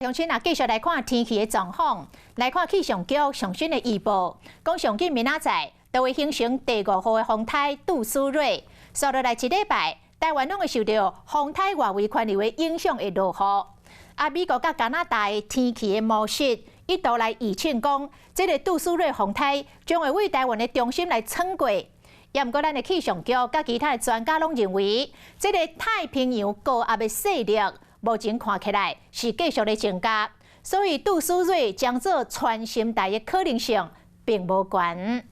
鄉親啊，繼續來看天氣的狀況，來看氣象局上新的預報，講上緊明仔載就會形成第五號的風颱杜蘇芮，紲落來一禮拜，台灣攏會受著風颱外圍環流的影響會落雨。啊，美國佮加拿大的天氣的模式一度來預測講，這个杜蘇芮風颱將會對台灣的中心來衝過。也毋過，咱的氣象局佮其他的專家攏認為，這个太平洋高壓的勢力目前看起來是繼續咧增加，所以杜蘇芮將做傳心台的可能性並無懸。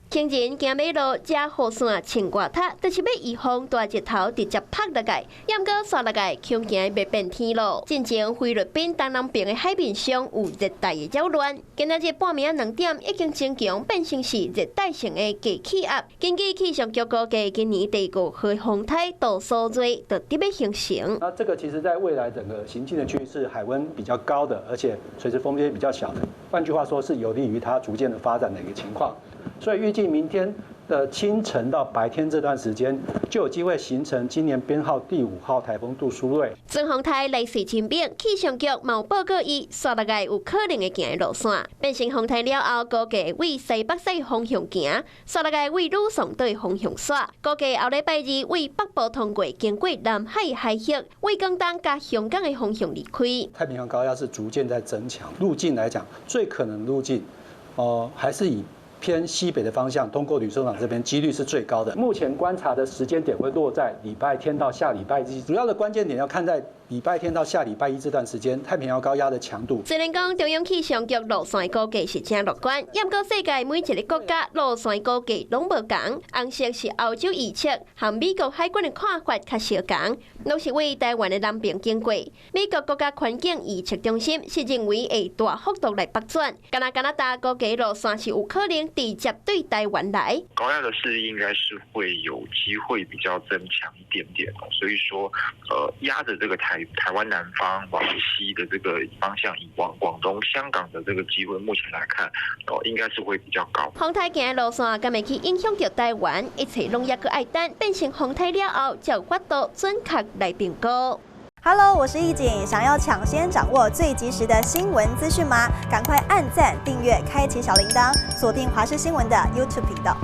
行人行馬路，遮雨傘穿外踢，就是欲預防大石頭直接拍落來。猶毋過紲落來，恐驚欲變天囉。進前菲律賓東南邊的海面上有熱帶的擾亂，今仔日半暝2點已經增強變成是熱帶性的低氣壓。根據氣象局估計，今年第五號風颱杜蘇芮就佇欲形成。那這個其實在未來整個行進的區域是海溫比較高的，而且垂直風階比較小的。換句話說，是有利於它逐漸的發展的一個情況。所以預計明天的清晨到白天這段時間，就有機會形成今年編號第五號颱風杜蘇芮。陣風颱來勢真猛，氣象局嘛有報告伊紲落來有可能會行的路線。變成風颱了後，估計對西北西方向行，紲落來對呂宋島方向徙。估計後禮拜二對北部通過，經過南海海峽，對廣東佮香港的方向離開。太平洋高壓是逐漸在增強，路徑來講，最可能路徑，哦，還是以偏西北的方向，通過呂宋島這邊幾率是最高的。目前觀察的時間點會落在禮拜天到下禮拜一，主要的關鍵點要看在禮拜天到下禮拜一這段時間，太平洋高壓的強度。雖然講中央氣象局路線估計是誠樂觀，毋過世界每一个國家路線估計攏無仝。紅色是歐洲預測，和美國海軍的看法較相仝，攏是對台灣的南邊經過。美國國家環境預測中心是認為會大幅度來北轉，加拿大估計路線是有可能直接對台灣來。高壓的勢力應該是會有機會比較增強一點點哦，所以說，壓着這個台灣南方往西的這個方向，往廣東、香港的這個機會，目前來看，哦，應該是會比較高。風颱行的路線，敢會去影響著台灣？一切攏猶閣愛等變成風颱了後，才有法度準確來評估。 Hello，我是易景，想要搶先掌握最及時的新聞資訊嗎？趕快按讚、訂閱、開啟小鈴鐺，鎖定華視新聞的 YouTube 頻道。